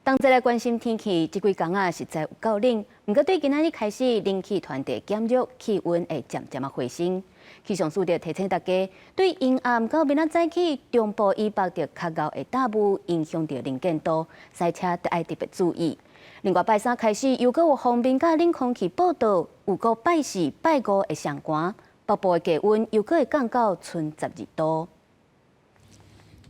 同齊來關心天氣，這幾工啊實在有夠冷。毋過對今仔日開始，冷氣團會減弱，氣溫會漸漸仔回升。氣象署就提醒大家，對陰暗到明仔早起，中部以北就較𠢕會大霧，影響著能見度，駛車著愛特別注意。另外拜三開始，又閣有鋒面佮冷空氣報到，有閣拜四、拜五會上寒，北部的低溫又閣會降到賰12度。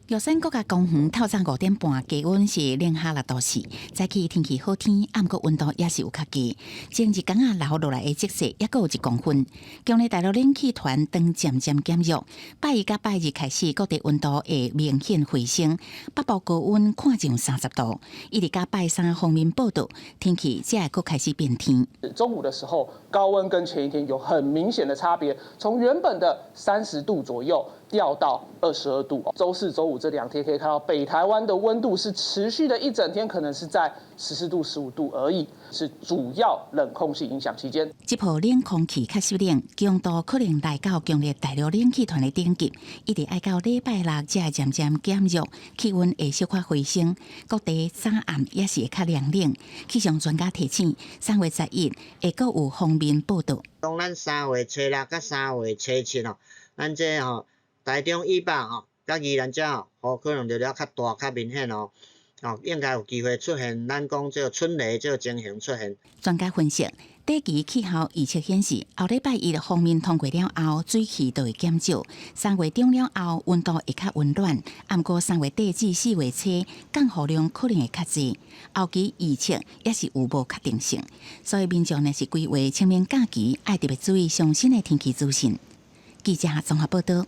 玉山國家公園透早5點半，低溫是零下6度4。早起天氣好天，毋過溫度也是有較低。前一工仔留落來的積雪猶閣有1公分。強烈大陸冷氣團當漸漸減弱，拜一佮拜二開始，各地溫度會明顯回升。北部高溫看上30度。一直到拜三鋒面報到，天氣才會閣開始變天。中午的時候，高溫跟前一天有很明顯的差別，從原本的30度左右掉到22度。週四、週五這兩天可以看到北台灣的溫度是持續的一整天，可能是在14度、15度而已，是主要冷空氣影響期間。這波冷空氣較濕冷，強度可能來到強烈大陸冷氣團的頂級，一直愛到禮拜六才會漸漸減弱，氣溫會小可回升。各地早暗也是會較涼冷。氣象專家提醒，3月11會閣有鋒面報到。當咱3月初六佮3月初七吼，咱這吼台中以北吼，佮宜蘭遮吼，雨可能就了較大、較明顯哦。哦，應該有機會出現咱講這個春雷這個情形出現。專家分析，短期氣候預測顯示，後禮拜一鋒面通過了後，水汽就會減少。三月中了後，溫度會較溫暖。毋過三月底至四月初，降雨量可能會較濟。後期預測也是有無確定性，所以民眾若是規劃清明假期，愛特別注意上新的天氣資訊。記者綜合報道。